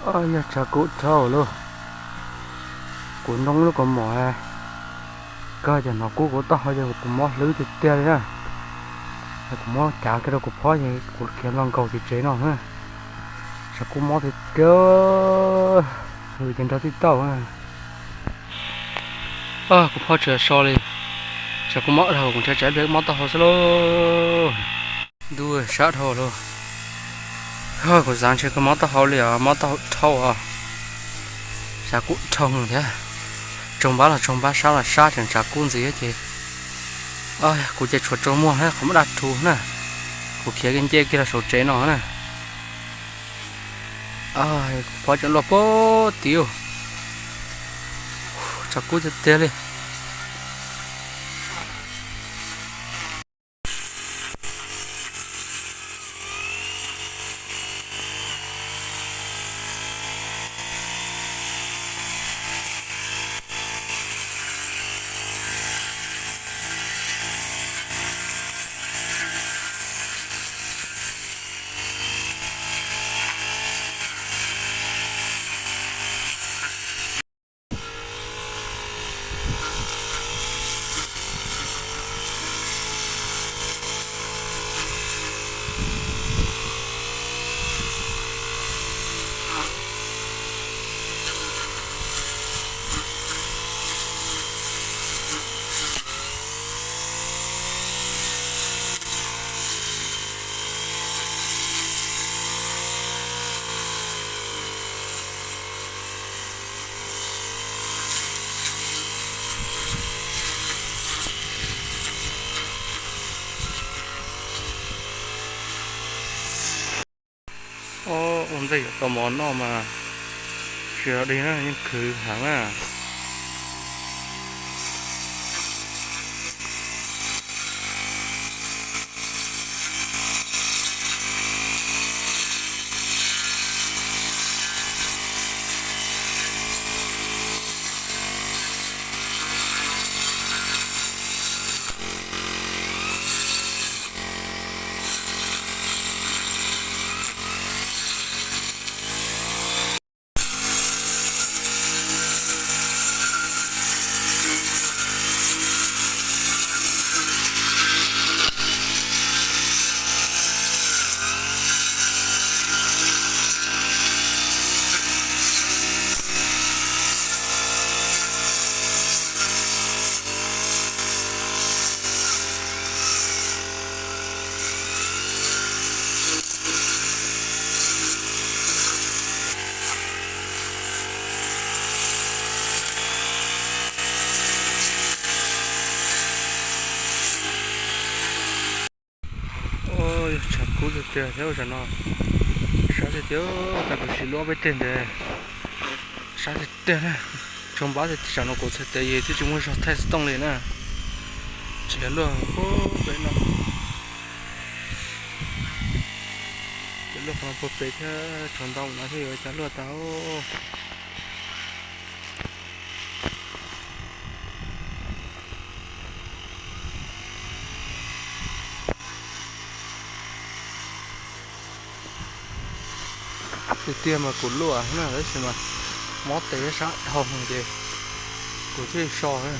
Yog tshav kub dhau lawm. Kuv ntoo lub kaus mom kawg ces hnov kub kuv taub hau ces kuv mob hlwb tiag tiag li na. Kuv muab cav kiag rau kuv phob ces kuv khiav los nkaum tim tsev no na. Tshav kub mob tiag tiag, hws ces nrog tij tauj. Kuv phob tsis so li, tshav kub mob dhau, kuv ntshai tsam ib pliag mob taub hau xwb lauj. Ntuj, sab dhau lawm. Kuv xav ntshe kawg mob taub hau li os, mob taub hau dhau os. Tshav kub dhau thiab. Tsaug npab los tsaug npab, sab los sab, tseem tshav kub ntxiv ces kuv ces tshuav tsaus muag thiab qhov muaj daj rhuv na. Kuv khiav kiag nce kiag los saum tsev no na. Kuv phob tseem luaj puag tid, tshav kub tiag tiag li. Ob, ua ntej yuav tau mov noj mas tsis yog dig na, yeej khwv heev na. Yog tshav kub tiag tiag thiab, tsam no sab tiag tiag, tag kuv sim luaj peb teg ntawd, sab tiag tiag na. Tsaug npab tiag, tsam no kuv txhais tes yus twb tsis muaj zog thaij xov tooj li na. Tsis yog luaj pem no, ces luaj qhov no puag pem thiab, tshav ntau no thiab yuav cas luaj tau. Tiag tiag mas kuv luaj na, tab sis mas mob tes thiab sab dhau ces kuv thiaj so na.